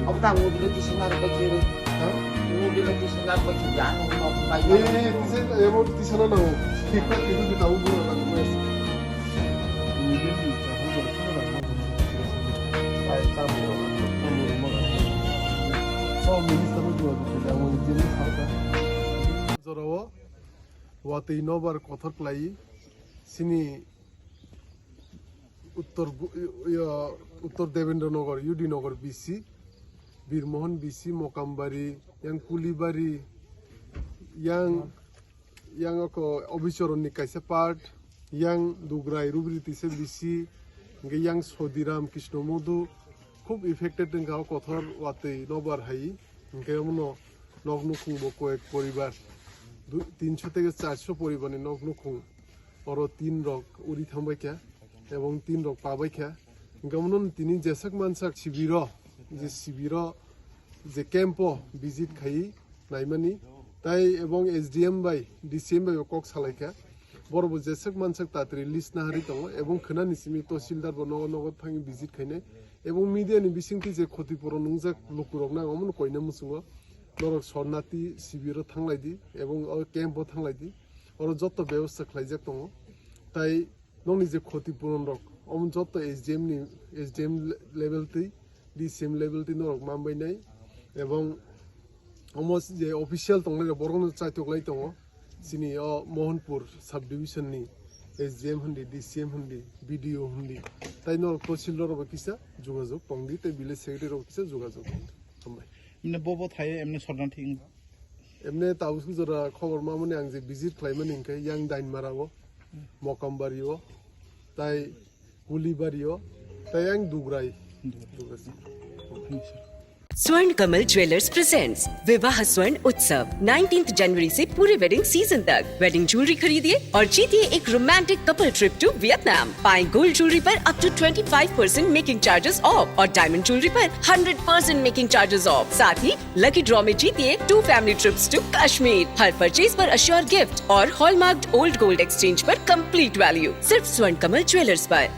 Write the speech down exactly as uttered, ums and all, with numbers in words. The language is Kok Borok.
Obo ta mobile tisi narwk bai khe rw. Ha? Mobile tisi narwk bai khe ya, ano nok bai. Eh, tisa, emo tisa na nango. Tikpa kitu kita ubo na nango. Jorao watwi nobar kothor klai sini Uttor Gu-, yo, Uttor Debendra Nagar, U D Nagar B C, Bir Mohan B C, Mokambari, yang Kulibari, yang, yang ako Obichoron ni kaisa part, yang Dugrai Rubri tisa B C, hingke yang Sodiram Krishna Modhu, khub affected wngkha o kothor watwi nobar hai, hingke omono nok nukhung bo koyek poribar, du-, tinso teke charso poribar ni nok nukhung. Oro tin rok uri thangbai kha, ebong tin rok pabai kha. Hingke omono tini jeswk mansak sibiro, je sibiro, je camp o visit khai naimani, tai ebong S D M bai, D C M bai bo kok salai kha. Borok bo jeswk mansak tatri list naharwi tongo, ebong khwnani simi Tahsildar bo nogo nogo thangwi visit khainai, ebong media ni bisingtwi je khoti puron wngjak lukurok nang omono koina muchungo. Norok sornati sibiro thanglai di, ebong o camp o thanglai di. Oro joto bebosta khlaijak tongo. Tai nokni je khoti puron rok, omo joto S D M ni, S D M le-, level twi, D C M level twi norok manbai nai. Ebong omo je official tongnai rok borok no chaitok lai tongo. Chini o Mohanpur sub division ni S D M hindi, D C M hindi, B D O hindi. Tai norok Tahsildar rok bo kisa jogajog tongdi, tai village secretary rok kisa jogajog tongdi. Hambai. Mane bo bo thai emne sorna thik. Emne tabuk jora khobor mamani ang je visit khlaimani hingkhe yang Dainmara o, Mokambari o, tai Kulibari o, tai yang Dugrai. Dugrai. Dugrai. स्वर्ण कमल jewellers presents विवाह स्वर्ण उत्सव, नाइनटीन्थ जनवरी से पूरे wedding season तक। Wedding jewellery खरीदिए और जीतिए एक romantic couple trip to Vietnam. पाएं गोल्ड ज्वेलरी पर up to twenty five percent making charges off और डायमंड ज्वेलरी पर hundred percent making charges off. साथ ही लकी ड्रॉ में जीतिए two family trips to Kashmir. हर परचेज पर अश्योर गिफ्ट और हॉलमार्क्ड ओल्ड गोल्ड एक्सचेंज पर कंप्लीट वैल्यू। सिर्फ स्वर्ण कमल ज्वेलर्स पर।